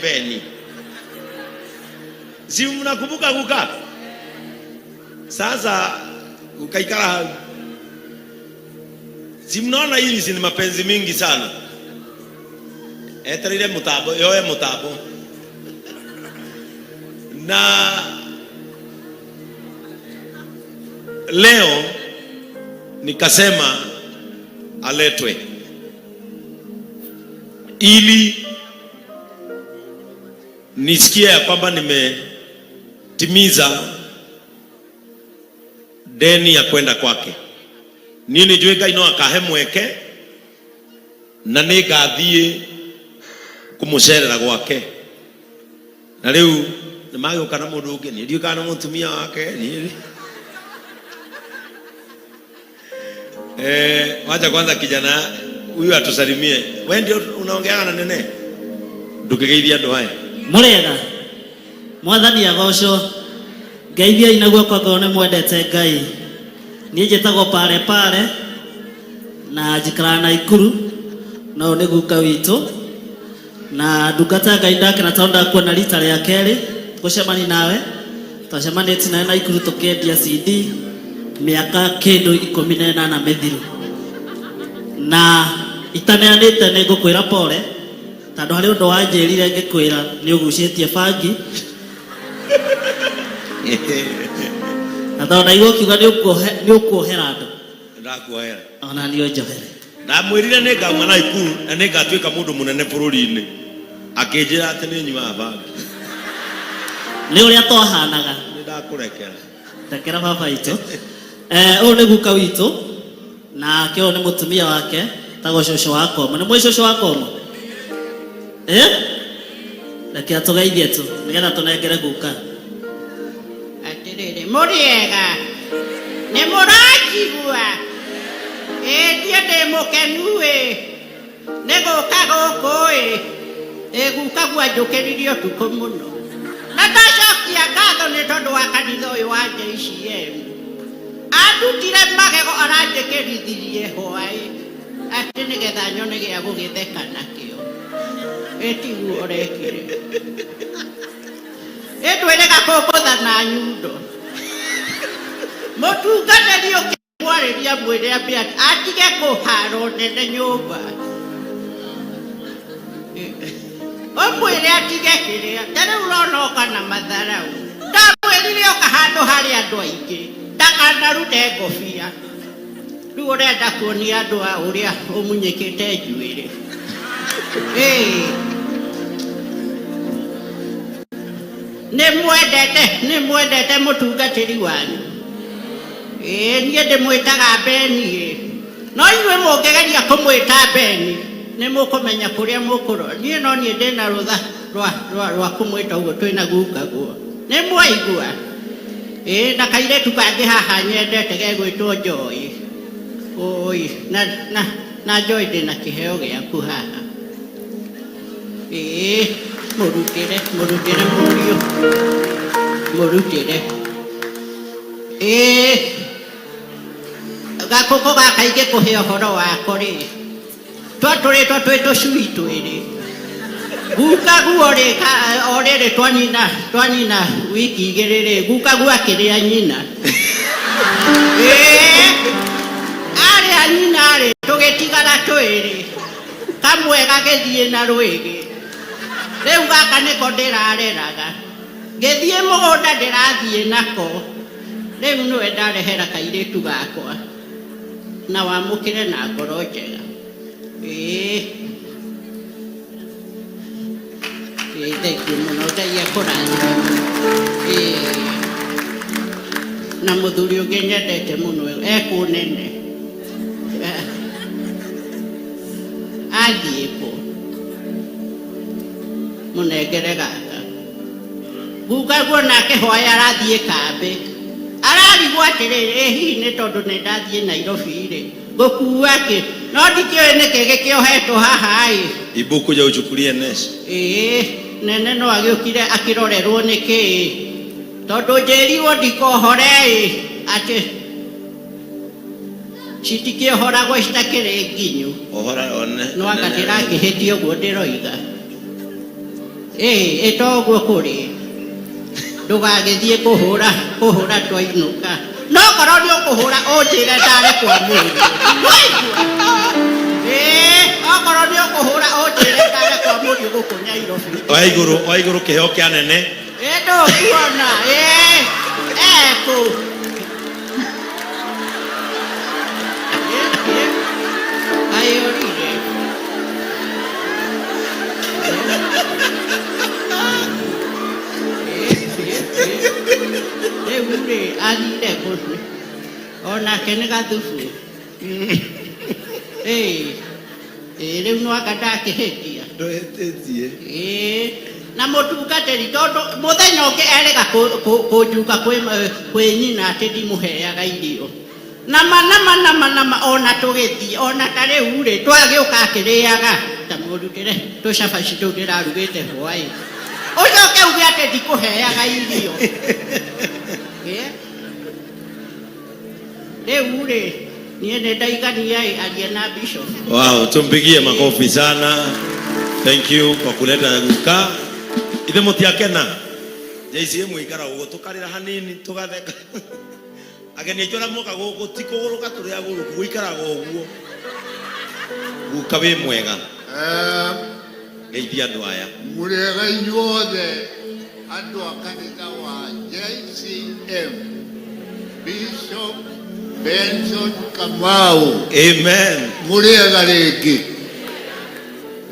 Beni. Si mnakumbuka guka? Sasa ukaikala hau. Si mnaona hili si ni mapenzi mingi sana. Etereire mutambo, yoe mutambo. Na leo nikasema aletwe ili nisikie ya kwamba nimetimiza deni ya kwenda kwake. Niĩ nĩ njũĩ Ngai no akahe mweke na nĩ ngathiĩ kũmũcerera gwake. Na rĩu nĩ magĩũka na mũndũ ũngĩ, niĩ ndiũĩ kana nĩ mũtumia wake niĩ. Eh, wacha kwanza kijana huyu atusalimie. Wewe ndio unaongeaga na nene? Ndũkĩgeithia andũ aya. Mũrĩega mwathani agocwo. Ngeithiai na guoko angorwo nĩ mwendete Ngai. Niĩ njĩtagwo Pale Pale na njikaraga Naikuru, na ũyũ nĩ guka witũ na ndungata ya Ngai. Ndakena tondũ ndakuona rita rĩa kerĩ gũcemania nawe. Twacemanĩtie nawe Naikuru tũkĩendia CD mĩaka kĩndũ 18 mĩthiru, na itaneanĩte nĩ ngũkwĩra pole tondũ harĩ ũndũ wanjĩrire ngĩkwĩra nĩ ũgucĩtie bangi, na tondũ ndaigua ũkiuga nĩ ũkuohera andũ. Ndakuohera. Ona niĩ ũnjohere. Ndamwĩrire nĩ ngauma Naikuru na nĩ ngatuĩka mũndũ mũnene bũrũri-inĩ. Akĩnjĩra atĩ nĩ nyuaga bangi. Nĩ ũrĩa twahanaga. Nĩ ndakũrekera. Rekera baba witũ. Eh, ũyũ nĩ guka witũ nake ũyũ nĩ mũtumia wake tagwo cũcũ wa Komo. Nĩ mwĩ cũcũ wa Komo? Eh? Reke atũgeithie tu nĩgetha tũnengere guka. Atĩrĩrĩ, mũrĩega? Nĩ mũranjigua? Ĩĩ niĩ ndĩ mũkenu ĩ, nĩ gũka gũkũ ĩ. Ĩ guka gwanjũkĩririe ũtukũ mũno. Na ndacokia ngatho nĩ tondũ wa kanitha ũyũ wa JCM. Andutire magego aranjĩkĩrithirie hwaĩ atĩ nĩgetha nyone gĩa gũgĩtheka nakĩo. Ĩ tiguo ũrekire. Ĩ ndwĩrĩga kũngũtha na nyundo. Mũtungatĩri ũkĩmwarĩria mwĩre ambe atige kũharo nene nyũmba. Ũmwĩre atige kĩrĩa. Ta rĩu ũrona oka na matharau. Ndamwĩrire oka handũ harĩ andũ aingĩ ndakanarute ngobia. Rĩu ũrenda kuonia andũ a ũrĩa ũmunyĩkĩte njuĩrĩ. Ĩĩ. Nĩ mwendete, nĩ mwendete mũtungatĩri wanyu. Ĩĩ niĩ ndĩmwĩtaga Beni ĩ. No inyuĩ mũngĩgeria kũmwĩta Beni, nĩ mũkũmenya kũrĩa mũkũrora. Niĩ no niĩ ndĩna rũtha rwa, rwa, rwa kũmwĩta ũguo twĩna gukaguo. Nĩ mwaigua? Ĩĩ na kairĩtu kangĩ haha nyendete gegwĩtwo Joy. Ũi, na, na, na Joy ndĩna kĩheo gĩaku haha. Ĩĩ, mũrutĩre, mũrutĩre mũriũ. Mũrutĩre. Ĩĩ, gakũkũ gaka ingĩkũhe ũhoro wako rĩ, twatũrĩtwo twĩ tũcui twĩrĩ. Guka guo rĩ, o rĩrĩ twanina, twanina wiki igĩrĩ rĩ, guka guo akĩrĩa nyina. Ĩĩ, arĩa nyina rĩ, tũgĩtigara twĩrĩ. Kamwe gagĩthiĩ na rwĩgĩ. Rĩu gaka nĩko ndĩrareraga. Ngĩthiĩ mũgũnda ndĩrathiĩ nako. Rĩu nĩwe ndarehera kairĩtu gakwa. Na wamũkĩre na ngoro njega. Ĩĩ. Ĩĩ thengiũ mũno Ngai akũrathime mũno. Ĩĩ. Na mũthuri ũngĩ nyendete mũno ekũnene. Athiĩ kũ? Mũnengere gaka. Guka guo nake hwaĩ arathiĩ kambĩ. Ararigwo atĩrĩrĩ, ĩ hihi nĩ tondũ nĩ ndathiĩ Nairobi rĩ, ngũkua kĩ? No ndikĩũĩ nĩkĩ gĩkĩohetwo haha ĩ. Ibu kuja uchukulie Ness. Ĩĩ, nene no agĩũkire akĩrorerwo nĩ kĩĩ. Tondũ njĩrirwo ndikohore ĩ, atĩ citikĩohoragwo citakĩrĩ nginyu. Ohora one. No anga ndĩrakĩhĩtia ũguo ndĩroiga. Ĩĩ, ĩ to ũguo kũrĩ. Ndũgagĩthiĩ kũhũra kũhũra twainũka. No korwo nĩ ũkũhũra ũnjĩre ndare kwa mũriũ. Waigua? Ĩĩ, okorwo nĩ ũkũhũra ũnjĩre ndare kwa mũriũ gũkũ Nyairobi. Oya igũrũ, oya igũrũ kĩheo kĩa nene. Ĩ ndũkuona, ĩ ekũ. Ĩ, ĩ, kaĩ ũrire. Ĩ, ĩ, ĩ. Rĩu rĩ, athire kũ? Onake nĩ gathubu. Ĩ, ĩ, rĩu no anga ndakĩhĩtia. Ndũhĩtĩtie. Ĩĩ, na mũtungatĩri tondũ mũthenya ũngĩ erĩga kũnjuka kwĩ nyina atĩ ndimũheaga irio. Nama nama nama nama ona tũgĩthiĩ ona ta rĩu rĩ twagĩũka akĩrĩaga ta mũrutĩre tũcabaci tũu ndĩrarugĩte hwaĩ ũcoke uge atĩ ndikũheaga irio. Ĩĩ. Rĩu rĩ niĩ nĩ ndaigania ĩ aria na bishop. Wow, tumpigie makofi sana. Thank you kwa kuleta guka. Ithe mutiakena. JCM ikara uguo tukarira hanini tugatheka. Ageni aitũ arĩa moka gũkũ ti kũgũrũka tũrĩ agũrũku gũikaraga ũguo. Guka wĩ mwega. Geithia andũ aya. Mũrĩega inyuothe andũ a kanitha wa JCM Bishop Benson Kamau. Amen. Mũrĩega rĩngĩ.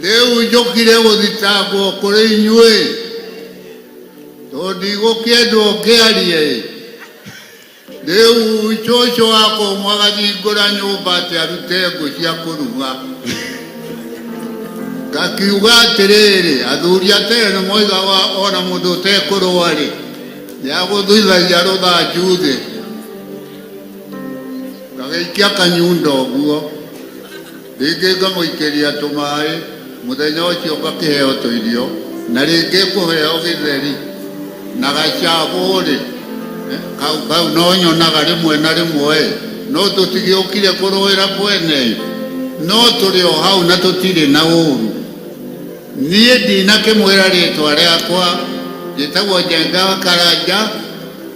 Rĩu njũkire gũthitangwo kũrĩ inyuĩ tondũ ndigũkĩendwo ngĩarie ĩ. Rĩu cũcũ wakwa ũmwe agathingũra nyũmba atĩ arute ngũ cia kũruga. Ngakiuga atĩrĩrĩ, athuri a tene nĩ moigaga ona mũndũ ũtekũrũa-rĩ, nĩ agũthithagia rũthanju thĩ. Ngagĩikia kanyundo ũguo, rĩngĩ ngamũikĩria tũmaĩ, mũthenya ũcio ngakĩheo tũirio, na rĩngĩ ngũheo gĩtheri na gacabũ-rĩ, kau, kau no nyonaga rĩmwe na rĩmwe, no tũtigĩũkire kũrũĩra kwene, no tũrĩ o hau na tũtirĩ na ũru. Niĩ ndinakĩmwĩra rĩtwa rĩakwa, njĩtagwo Njenga wa Karanja,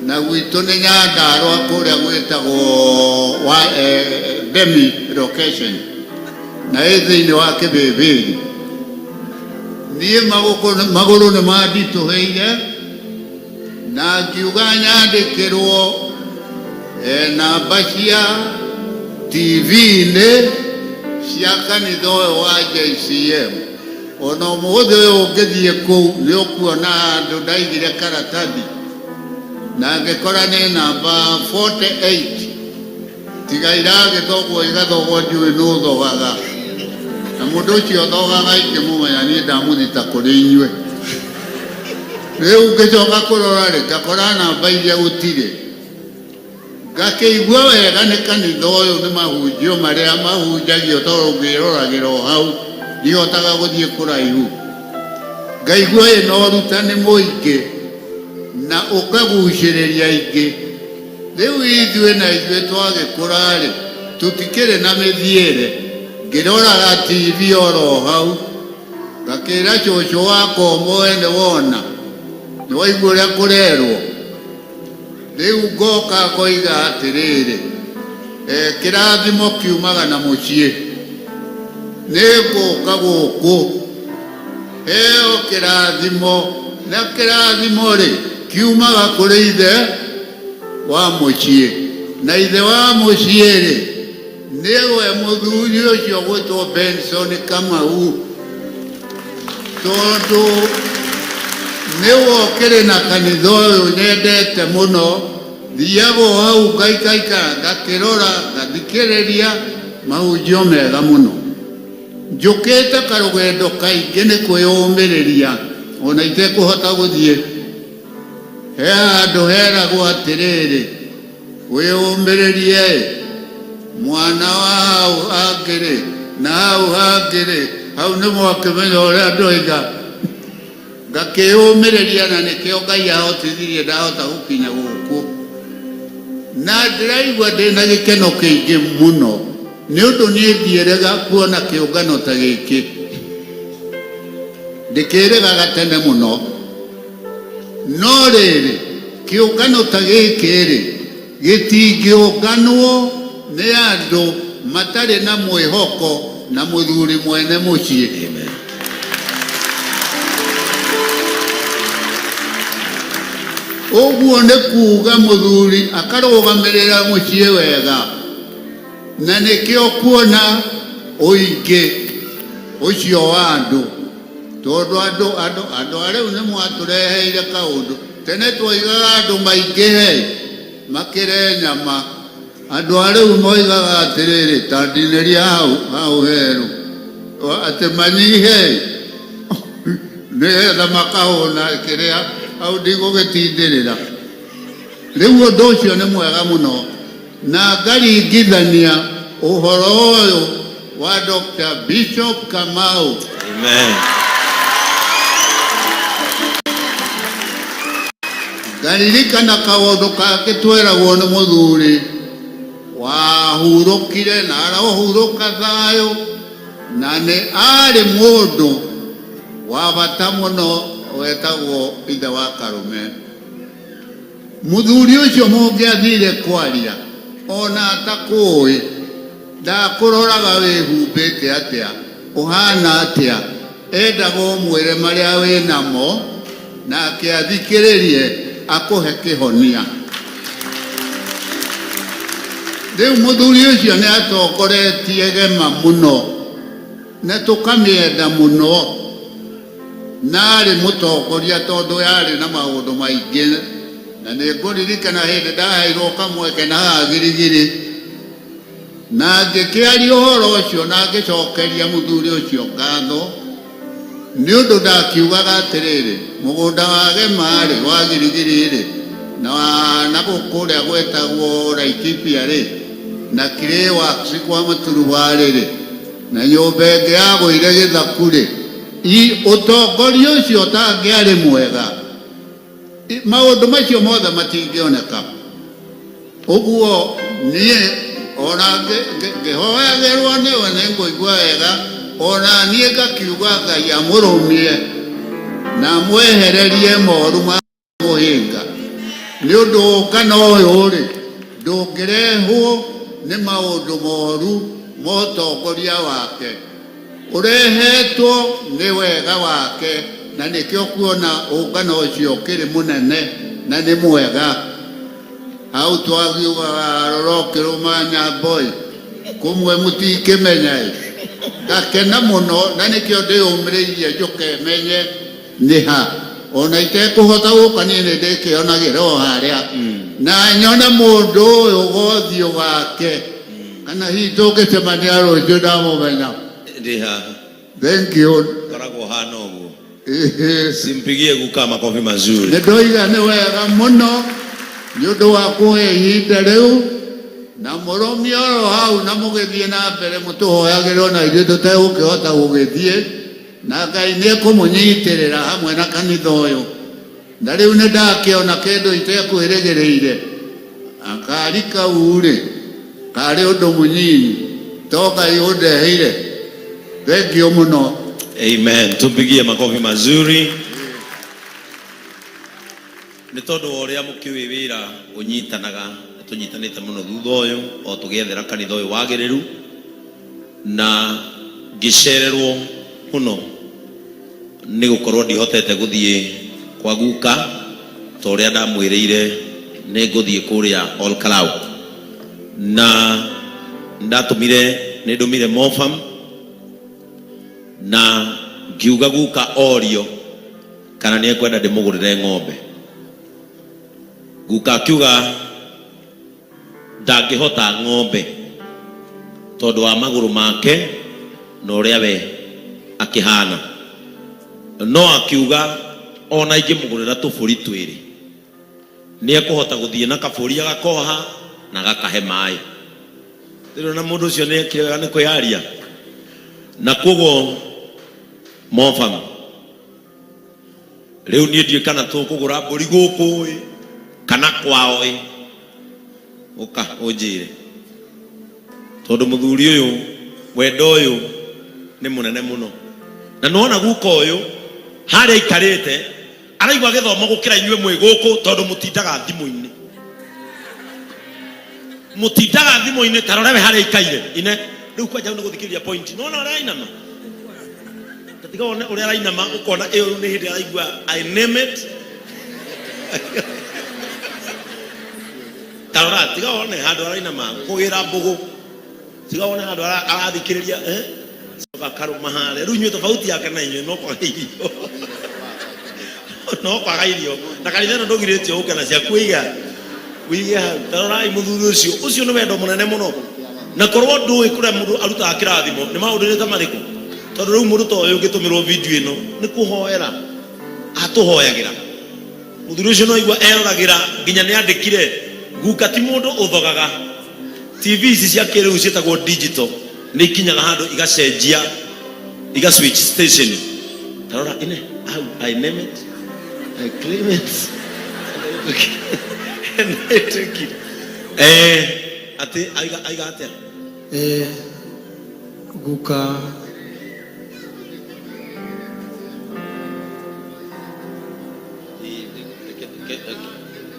na gwitũ nĩ Nyandarũa kũrĩa gwĩtagwo wa, Demi location, na ĩ thĩinĩ wa Kĩbĩbĩri. Niĩ magũrũ nĩ manditũhĩire na ngiuga nyandĩkĩrwo namba cia TV-inĩ cia kanitha ũyũ wa JCM. Ona ũmũthĩ ũyũ ũngĩthiĩ kũu nĩ ũkuona handũ ndaigire karatathi na ngĩkora nĩ namba 48 tiga iragĩthogwo igathogwo ndiũĩ nũ ũthogaga na mũndũ ũcio ũthogaga ingĩmũmenya niĩ ndamũthita kũrĩ inyuĩ. Rĩu ngĩcoka kũrora rĩ ngakora namba iria gũtirĩ. Ngakĩigua wega nĩ kanitha ũyũ nĩ mahunjio marĩa mahunjagio tondũ ngĩroragĩra o hau ndihotaga gũthiĩ kũraihu. Ngaigua ĩna ũrutani mũingĩ na ũkagucĩrĩria aingĩ. Rĩu ithuĩ na ithuĩ twagĩkũra-rĩ, tũtikĩrĩ na mĩthiĩre. Ngĩroraga TV oro hau, ngakĩra cũcũ wakwa ũmwe nĩ wona, nĩ waigua ũrĩa kũrerwo? Rĩu ngoka ngoiga atĩrĩrĩ, kĩrathimo kiumaga na mũciĩ. Nĩ ngũka gũkũ heo kĩrathimo, na kĩrathimo-rĩ, kiumaga kũrĩ ithe wa mũciĩ. Na ithe wa mũciĩ-rĩ, nĩwe mũthuri ũcio gwĩtwo Benson Kamau, tondũ nĩwe ũkĩrĩ na kanitha ũyũ nyendete mũno. Thiaga o hau ngaikaikara ngakĩrora ngathikĩrĩria mahunjio mega mũno. Njũkĩte karũgendo kaingĩ nĩ kwĩyũmĩrĩria ona itekũhota gũthiĩ. He handũ heragwo atĩrĩrĩ, wĩyũmĩrĩrie-ĩ, mwana wa hau hangĩ-rĩ, na hau hangĩ-rĩ, hau nĩ mwakĩmenya ũrĩa ndoiga. Ngakĩyũmĩrĩria na nĩkĩo Ngai ahotithirie ndahota gũkinya gũkũ. Na ndĩraigua ndĩ na gĩkeno kĩingĩ mũno nĩ ũndũ niĩ ndiĩrĩga kuona kĩũngano ta gĩkĩ. Ndĩkĩrĩgaga tene mũno. No rĩrĩ, kĩũngano ta gĩkĩ-rĩ, gĩtingĩũnganwo nĩ andũ matarĩ na mwĩhoko na mũthuri mwene mũciĩ. Amen. Ũguo nĩ kuuga mũthuri akarũgamĩrĩra mũciĩ wega, na nĩkĩo kuona ũingĩ ũcio wa andũ, tondũ andũ andũ andũ a rĩu nĩ mwatũreheire kaũndũ. Tene twoigaga andũ maingĩhe makĩre nyama, andũ a rĩu moigaga atĩrĩrĩ, ta ndinĩria hau hau herũ, atĩ manyihe nĩgetha makahũna kĩrĩa hau ndigũgĩtindĩrĩra. Rĩu ũndũ ũcio nĩ mwega mũno, na ngaringithania ũhoro ũyũ wa Dr. Bishop Kamau. Amen. Ngaririkana kaũndũ kangĩ tweragwo nĩ mũthuri wahurũkire na arohurũka thayũ, na nĩ arĩ mũndũ wa bata mũno wetagwo ithe wa Karũme. Mũthuri ũcio mũngĩathire kwaria ona atakũĩ, ndakũroraga wĩhumbĩte atĩa, ũhana atĩa, endaga ũmwĩre marĩa wĩ namo, nake athikĩrĩrie akũhe kĩhonia. Rĩu mũthuri ũcio nĩ atongoretie gema mũno na tũkamĩenda mũno, na arĩ mũtongoria tondũ yarĩ na maũndũ maingĩ, na nĩ ngũririkana hĩndĩ ndaheirwo kamweke na haha Girigiri, na ngĩkĩaria ũhoro ũcio na ngĩcokeria mũthuri ũcio ngatho, nĩ ũndũ ndakiugaga atĩrĩrĩ, mũgũnda wa Gema-rĩ, wa Girigiri-rĩ, na na kũrĩa gwetagwo Laikipia-rĩ, na Clay Works kwa Maturubarĩ-rĩ, na nyũmba ĩngĩ yagũire gĩthaku-rĩ, ũtongoria ũcio ũtangĩarĩ mwega, maũndũ macio mothe matingĩoneka. Ũguo niĩ ona ngĩhoyagĩrwo nĩwe nĩ ngũigua wega, ona niĩ ngakiuga Ngai amũrũmie na amwehererie moru ma mũhĩnga. Nĩ ũndũ ũngano ũyũ-rĩ, ndũngĩrehwo nĩ maũndũ moru ma ũtongoria wake, ũrehetwo nĩ wega wake, na nĩkĩo kuona ũngano ũcio ũkĩrĩ mũnene na nĩ mwega. Hau twagiugaga rora ũkĩrũma nyambo-ĩ, kũmwe mũtikĩmenya-ĩ. Ngakena mũno na nĩkĩo ndĩyũmĩrĩirie njũke menye nĩ ha. Ona itekũhota gũka niĩ nĩ ndĩkĩonagĩra o harĩa, na nyone mũndũ ũyũ gothiũ wake, kana hihi tũngĩcemania rũciũ ndamũmenya. Ndĩ haha. Thank you. Koragwo hana ũguo. Simpigie guka makofi mazuri. Nĩ ndoiga nĩ wega mũno nĩ ũndũ wa kũhe ihinda rĩu, na mũrũmie oro hau na mũgĩthiĩ na mbere mũtũhoyagĩrwo na ithuĩ tũtegũkĩhota gũgĩthiĩ, na Ngai nĩ ekũmũnyitĩrĩra hamwe na kanitha ũyũ. Na rĩu nĩ ndakĩona kĩndũ itekwĩrĩgĩrĩire, akari kau rĩ, karĩ ũndũ mũnyinyi, to Ngai ũndeheire. Thank you mũno. Amen. Tumpigie makofi mazuri. Nĩ tondũ wa ũrĩa mũkĩũĩ wĩra ũnyitanaga, tũnyitanĩte mũno thutha ũyũ o tũgĩethera kanitha ũyũ wagĩrĩru, na ngĩcererwo mũno nĩ gũkorwo ndihotete gũthiĩ kwa guka ta ũrĩa ndamwĩrĩire nĩ ngũthiĩ kũrĩa Ol Kalou, na ndatũmire nĩ ndũmire Mofam na ngiuga guka orio kana nĩ ekwenda ndĩmũgũrĩre ng'ombe. Guka akiuga ndangĩhota ng'ombe tondũ wa magũrũ make na ũrĩa we akĩhana, no akiuga ona ingĩmũgũrĩra tũbũri twĩrĩ nĩ ekũhota gũthiĩ na kabũri agakoha na gakahe maĩ. Ndĩrona mũndũ ũcio nĩ ekire wega nĩ kwĩyaria, na koguo Mofam rĩu niĩ ndiũĩ kana tũkũgũra mbũri gũkũ ĩ kana kwao ĩ, ũka ũnjĩre, tondũ mũthuri ũyũ wendo ũyũ nĩ mũnene mũno, na nĩwona guka ũyũ Harĩa aikarĩte araigua gĩthomo gũkĩra inyuĩ mwĩ gũkũ tondũ mũtindaga thimũ-inĩ. Mũtindaga thimũ-inĩ ta rora we harĩa aikaire. Ine rĩu kwanja nĩ gũthikĩrĩria point. Nĩwona ũrĩa arainama? Ta tiga wone ũrĩa arainama ũkona ĩyo rĩu nĩ hĩndĩ araigua I name it. Ta rora tiga wone handũ arainama kũgĩra mbũgũ. Tiga wone handũ arathikĩrĩria eh? Coka akarũma harĩa. Rĩu inyuĩ tofauti yake na inyuĩ no kwaga irio. No kwaga irio. Na kanitha ĩno ndũgirĩtio ũke na ciaku ũige ũige hau. Ta rorai mũthuri ũcio. Ũcio nĩ wendo mũnene mũno. Na korwo ndũĩ kũrĩa mũndũ arutaga kĩrathimo nĩ maũndũ-inĩ ta marĩkũ? Tondũ rĩu mũndũ ta ũyũ ũngĩtũmĩrwo video ĩno nĩ kũhoera atũhoyagĩra. Mũthuri ũcio no aigua eroragĩra nginya nĩ andĩkire guka ti mũndũ ũthogaga. TV ici cia kĩrĩu ciĩtagwo digital nĩ ikinyaga handũ igacenjia iga switch station. Ta rora ine hau I name it I claim it and I take it. Atĩ aiga aiga atĩa? Guka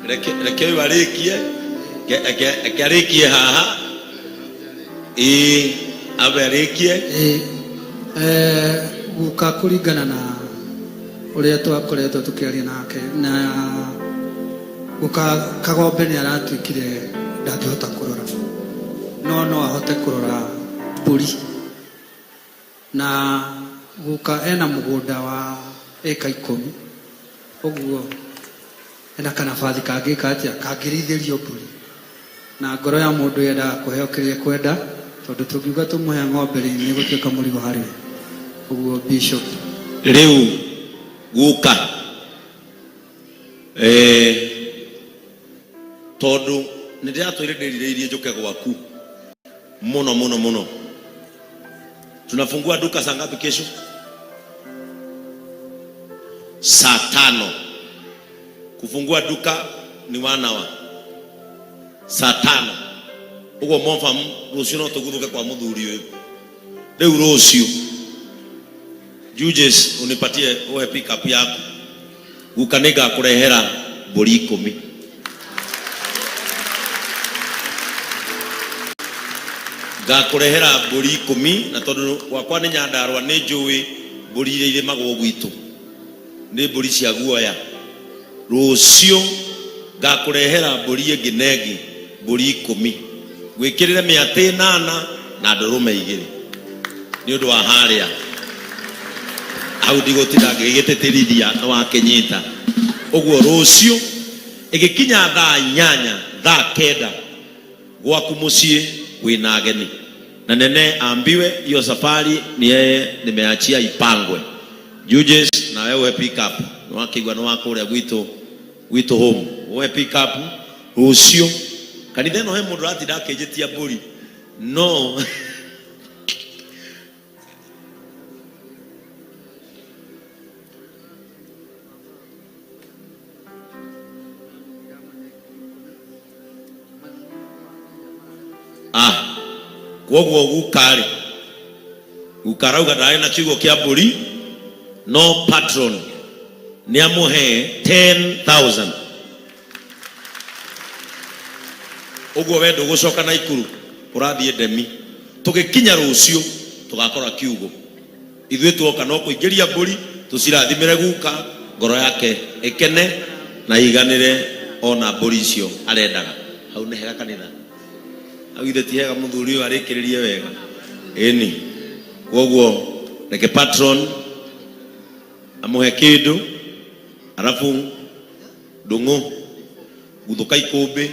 Reke reke ũyũ arĩkie reke reke arĩkie haha ĩĩ ambe arĩkie. Guka kũringana na ũrĩa twakoretwo tũkĩaria nake na guka Kagombe nĩ aratuĩkire ndangĩhota kũrora no no ahote kũrora mbũri na guka ena mũgũnda wa ĩka 10 ũguo ena kanabathi kangĩka atĩa kangĩrĩithĩrio mbũri na ngoro ya mũndũ yendaga kũheo kĩrĩa ekwenda tondũ tũngiuga tũmũhe ng'ombe rĩ nĩ gũtuĩka mũrigo harĩ we ũguo bishop. Rĩu guka eh, tondũ nĩ ndĩratũire ndĩrirĩirie njũke gwaku mũno mũno mũno. Tunafungua duka saa ngapi kesho? Saa 5. Kufungua duka ni 1 hour. Saa 5. Uguo mofam rucio no tuguthuke kwa muthuri uyu. Riu rucio Juges unipatie uhe pick up yaku. Guka nĩngakũrehera mbũri 10. Ngakũrehera mbũri 10 na tondũ gwakwa nĩ Nyandarũa nĩ njũĩ mbũri iria irĩmagwo gwitũ nĩ mbũri cia guoya. Rũciũ ngakũrehera mbũri ĩngĩ na ĩngĩ mbũri 10. Ngwĩkĩrĩre mĩatĩ 8 na ndũrũme 2 nĩ ũndũ wa harĩa hau ndigũtinda ngĩgĩtĩtĩrithia nĩ wakĩnyita. Ũguo rũciũ ĩgĩkinya thaa 8 thaa 9 gwaku mũciĩ wĩna ageni na nene ambiwe hiyo safari ni yeye nimeachia ipangwe. Juges nawe uhe pick up nĩ wakĩigua nĩ wa kũrĩa gwitũ gwitũ home uhe pick up rũciũ kanitha ĩno he mũndũ ũratinda akĩnjĩtia mbũri no Ah, kwoguo guka-rĩ guka arauga ndarĩ na kiugo kĩa mbũri no patron nĩ amũhe 10,000 ũguo we ndũgũcoka Naikuru ũrathiĩ Ndemi tũgĩkinya rũciũ tũgakora kiugo ithuĩ tuoka no kũingĩria mbũri tũcirathimĩre guka ngoro yake ĩkene na iganĩre ona mbũri icio arendaga. Hau nĩ hega kanitha? Hau ithe ti hega mũthuri ũyũ arĩkĩrĩrie wega? Ĩni. Kwoguo reke patron amũhe kĩndũ arabu ndũng'ũ guthũka ikũmbĩ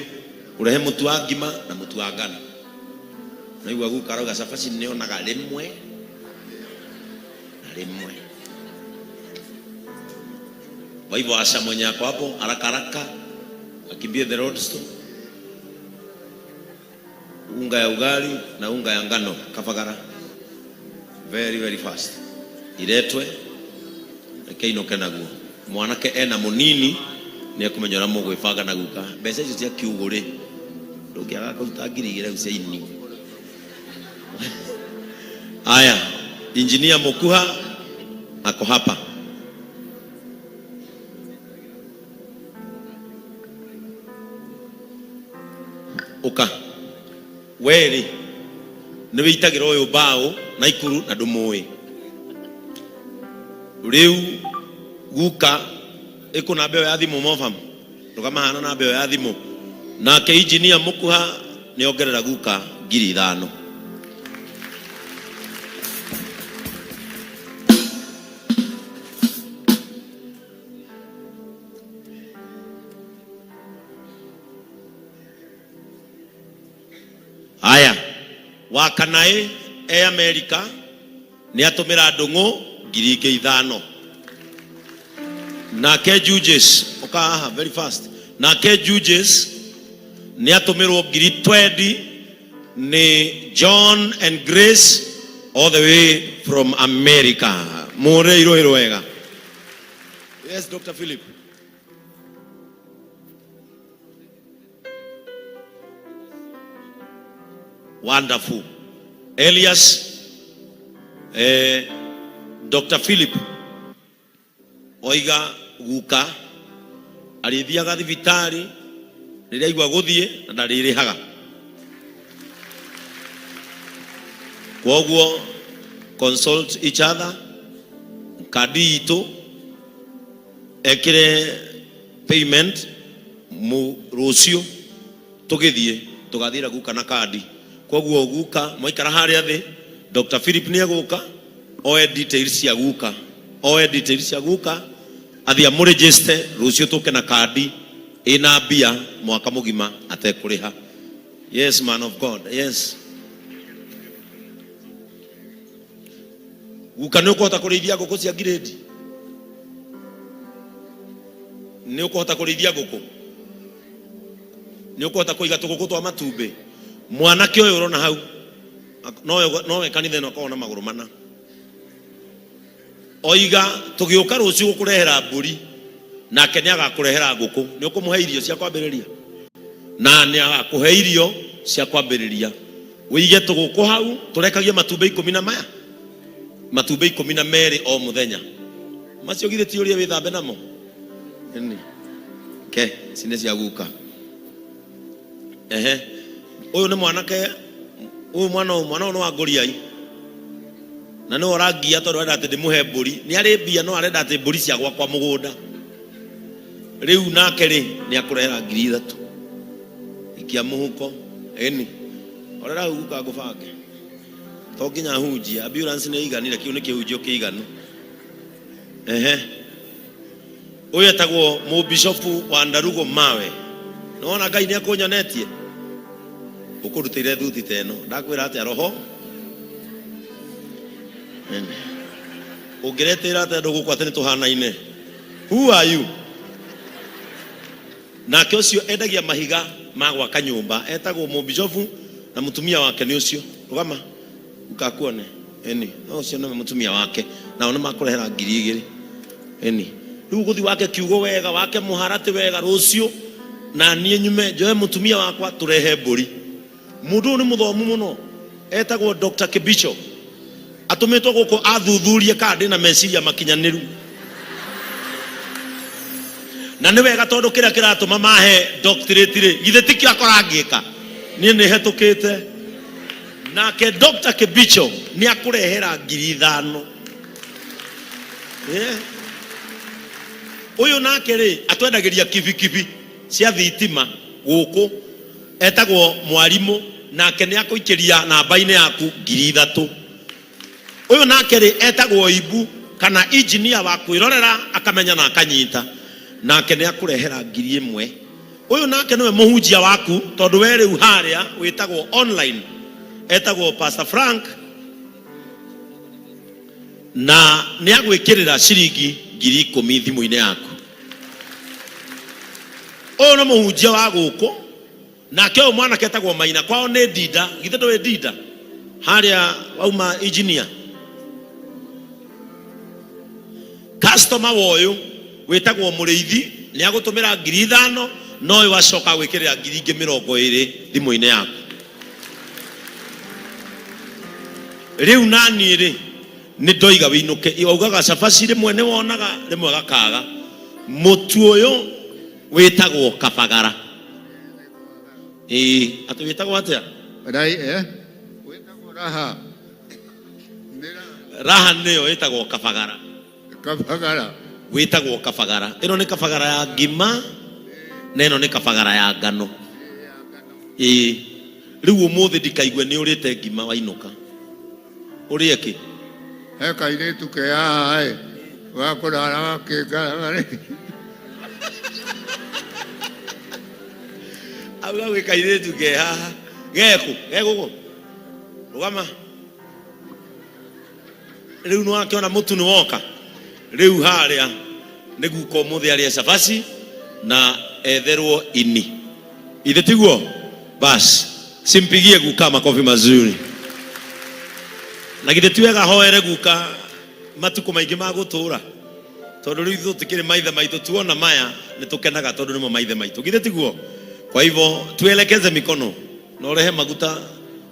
ũrehe mũtu wa ngima na mũtu wa ngano. Naigua guka arauga cabaci nĩonaga rĩmwe na rĩmwe. Kwa hivyo Asha mwenye ako hapo haraka haraka akimbie the road store, unga ya ugali na unga ya ngano kabagara very very fast iretwe reke inoke naguo mwanake ena munini nĩ ekũmenya ũrĩa mũgwĩbanga na guka mbeca icio cia kiugũ rĩ ndũngĩaga kũruta 2,000 cia ini. Aya, engineer Mukuha ako hapa. Ũka. Werĩ nĩ wĩitagĩra ũyũ mbaũ na ikuru na ndũmũĩ. Rĩu guka ĩkũ namba ĩyo ya thimũ mobam ndũkamahana namba ĩyo ya thimũ. Nake injinia mũkuha nĩ ongerera guka 5,000. Haya, wa kanaĩ e Amerika nĩ atũmĩra ndũng'ũ 5,000. Nake Juges, ũka haha very fast. Nake Juges nĩ atũmĩrwo 20,000 nĩ John and Grace all the way from America. Mũre irũĩ rwega. Yes, Dr. Philip. Wonderful. Elias, Dr. Philip oiga guka arĩthiaga thibitarĩ rĩrĩa aigua gũthiĩ na ndarĩrĩhaga. Kwoguo consult each other, kandi itũ ekĩre payment mu rũciũ tũgĩthiĩ tũgathiĩra guka na kandi. Kwoguo guka mwaikara harĩa thĩ, Dr. Philip nĩ egũka oe details cia guka, oe details cia guka athiĩ amũregister rũciũ tũke na kandi ĩna mbia mwaka mũgima atekũrĩha. Yes, man of God. Yes. Guka nĩ ũkũhota kũrĩithia ngũkũ cia ngirĩndi? Nĩ ũkũhota kũrĩithia ngũkũ? Nĩ ũkũhota kũiga tũgũkũ twa matumbĩ? Mwanake ũyũ ũrona hau nowe kanitha ĩno akoragwo na magũrũ mana. Oiga tũgĩũka rũciũ gũkũrehera mbũri, nake nĩ agakũrehera ngũkũ. Nĩ ũkũmũhe irio cia kwambĩrĩria? Na nĩ agakũhe irio cia kwambĩrĩria. Wĩige tũgũkũ hau tũrekagie matumbĩ ikũmi na maya, matumbĩ ikũmi na merĩ o mũthenya. Macio githĩ ti ũrĩa wĩthambe namo? Ĩni. Ke, ici nĩ cia guka. Ehe. Ũyũ nĩ mwanake, ũyũ mwana ũyũ, mwana ũyũ nĩ wa ngũriai. Na nĩwe ũrangia tondũ arenda atĩ ndĩmũhe mbũri. Nĩ arĩ mbia no arenda atĩ mbũri cia gwakwa mũgũnda. Rĩu nake rĩ, nĩ akũrehera 3,000. Ikia mũhuko. Ĩni. Orera hau guka ngũbange. To nginya hunjie, ambulance nĩ iganire, kĩu nĩ kĩhunjio kĩiganu. Ehe. Ũyũ etagwo mũbishopu wa Ndarugo Mawe. Nĩ wona Ngai nĩ akũnyonetie? Ũkũrutĩire thuti ta ĩno. Ndakwĩra atĩa roho? Ĩni. Ũngĩretĩra atĩa andũ gũkũ atĩ nĩ tũhanaine? Who are you? Nake ũcio endagia mahiga ma gwaka nyũmba, etagwo mũbishopu na mũtumia wake nĩ ũcio. Rũgama ukakuone. Ĩni, no ũcio nĩwe mũtumia wake, nao nĩ makũrehera 2,000. Ĩni, rĩu ũgũthiĩ wake kiugo wega, wake mũharatĩ wega rũciũ, na niĩ nyume njoe mũtumia wakwa tũrehe mbũri. Mũndũ ũyũ nĩ mũthomu mũno, etagwo Dr. Kibicho. Atũmĩtwo gũkũ athuthurie kana ndĩna meciria makinyanĩru. Na nĩ wega tondũ kĩrĩa kĩratũma mahe doctorate rĩ, githĩ tikĩo akorangĩka? Niĩ nĩ hetũkĩte. Nake Dr. Kibicho nĩ akũrehera 5,000. Yeah. Ũyũ nake rĩ, atwendagĩria kibikibi cia thitima gũkũ, etagwo mwarimũ, nake nĩ akũikĩria namba-inĩ yaku 3,000. Ũyũ nake rĩ, etagwo Ibu kana engineer wa kwĩrorera akamenya na akanyita, nake nĩ akũrehera 1,000. Ũyũ nake nĩwe mũhunjia waku, tondũ we rĩu harĩa wĩtagwo online, etagwo Pastor Frank, na nĩ agwĩkĩrĩra ciringi 10,000 thimũ-inĩ yaku. Ũyũ nĩ mũhunjia wa gũkũ, nake ũyũ mwanake etagwo Maina, kwao nĩ Ndinda. Githĩ ndũĩ Ndinda? Harĩa wauma engineer. Customer wa ũyũ wĩtagwo Mũrĩithi nĩ agũtũmĩra 5,000, na ũyũ acoka agwĩkĩrĩra ngiri ingĩ mĩrongo ĩrĩ thimũ-inĩ yaku. Rĩu naniĩ rĩ, nĩ ndoiga wĩinũke. Waugaga cabaci rĩmwe nĩ wonaga, rĩmwe gakaga. Mũtu ũyũ wĩtagwo kabagara. Ĩĩ, atĩ wĩtagwo atĩa? Rai, eh? Wĩtagwo Raha. Nĩ Raha. Raha nĩyo ĩtagwo kabagara. Kabagara. Wĩtagwo kabagara. Ĩno nĩ kabagara ya ngima na ĩno nĩ kabagara ya ngano. Ĩĩ. Rĩu ũmũthĩ ndikaigue nĩ ũrĩte ngima wainũka. Ũrĩe kĩ? He kairĩtu ke haha ĩ, gakũrara gakĩngaraga rĩ. Auga gwĩ kairĩtu ke haha. Gekũ? Gegũkũ? Rũgama. Rĩu nĩ wakĩona mũtu nĩ woka. Rĩu harĩa nĩ guka ũmũthĩ arĩe cabaci na etherwo ini. Ithe tiguo? Bas, simpigie guka makofi mazuri. Na githĩ ti wega hoere guka matukũ maingĩ ma gũtũũra? Tondũ rĩu ithuĩ tũtikĩrĩ maithe maitũ, tuona maya nĩ tũkenaga tondũ nĩmo maithe maitũ. Githĩ tiguo? Kwa hivyo tuelekeze mikono na ũrehe maguta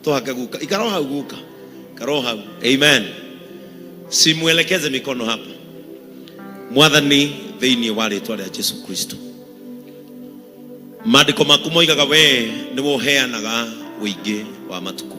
tũhake guka. Ikara o hau guka, ikara o hau. Amen. Simuelekeze mikono hapa. Mwathani, thĩinĩ wa rĩtwa rĩa Jesu Kristo, maandĩko maku moigaga we nĩwe ũheanaga ũingĩ wa matukũ.